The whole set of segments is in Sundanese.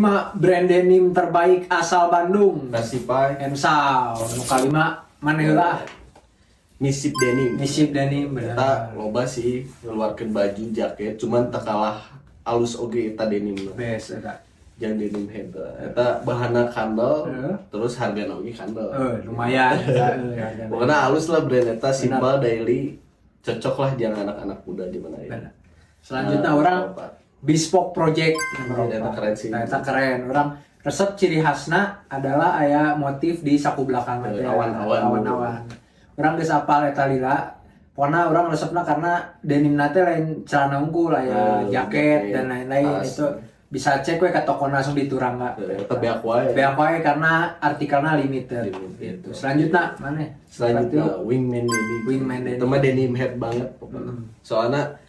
5 brand denim terbaik asal Bandung. Versi Pai. Ensau. Nu kalima mana heula? Misip Denim. Misip Denim, bener. Eta loba sih ngeluarkeun baju, jaket, cuman teu kalah alus oge eta denim. Best eta. Jang denim head. Eta bahanna kandel, terus hargana oge kandel. Eh, lumayan eta hargana. Pokoknya halus lah brand eta, simpel, daily, cocok lah jang anak-anak muda di mana ya. Bener. Selanjutnya Nah, urang opat. Bespoke Project nomor Eta 4. Keren sih. Nah, eta keren. Urang resep ciri khasna adalah aya motif di saku belakang teh. Awan-awan. Awan-awan. Urang geus apal eta lila. Pokoknya urang resepna karena denim teh lain celana unggul, aya jaket jaket, dan lain-lain tas. Itu bisa cek we ke toko langsung di Turangga. Eta beak wae. Beak wae karena artikelnya limited. Limited. Gitu. Selanjutnya mana? Selanjutnya Wingman Denim. Wingman Denim. Itu mah denim head banget pokoknya. Soalnya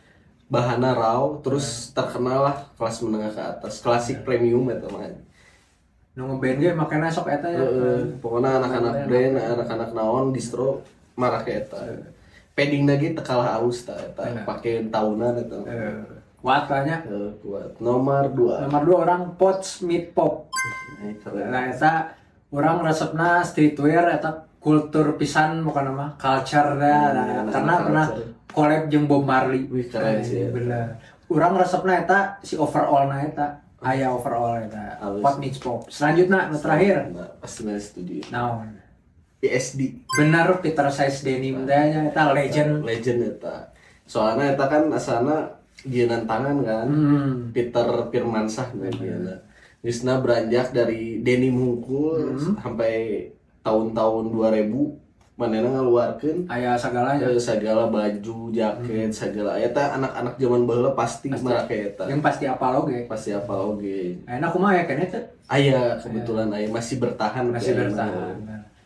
bahannya raw, terus terkenal lah kelas menengah ke atas, klasik premium eta mah. Nu ngeband ge makanya sok eta ya. Heeh, pokoknya anak-anak brand, anak-anak naon distro marake eta. Padding lagi teu kalah alus ta eta, pake tahunan eta. Kuat lah nya. Heeh, kuat. Nomor 2. Nomor 2 urang Pots Meat Pop. Ini keren. Nah, eta urang resepna streetwear eta kultur pisan bukan nama culture dah. Nah, anak-anak karena pernah culture. Collab jeung Bob Marley. Wih, keren sih. Bener. Urang resepna eta si overall na eta. Aya overall eta. Halus. Pot Meets Pop. Selanjutnya nu terakhir. Nah, pasti setuju. Naon? PSD. Bener, Peter Size Denim teh nya eta legend. Legend eta. Soalnya eta kan asalna jieunan tangan kan. Peter Firmansyah nah jieunna. Geusna beranjak dari denim hungkul sampai tahun-tahun 2000 manehna ngaluarkeun Aya segalanya. Segala baju, jaket, segala eta anak-anak zaman baheula pasti marake eta. Yang pasti apal oge. Pasti apal oge. Enak kumaha ya kene teh? Aya, kebetulan aya, masih bertahan Masih sampai bertahan.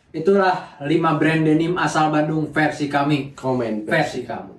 Itulah 5 brand denim asal Bandung versi kami. Komen Versi kamu.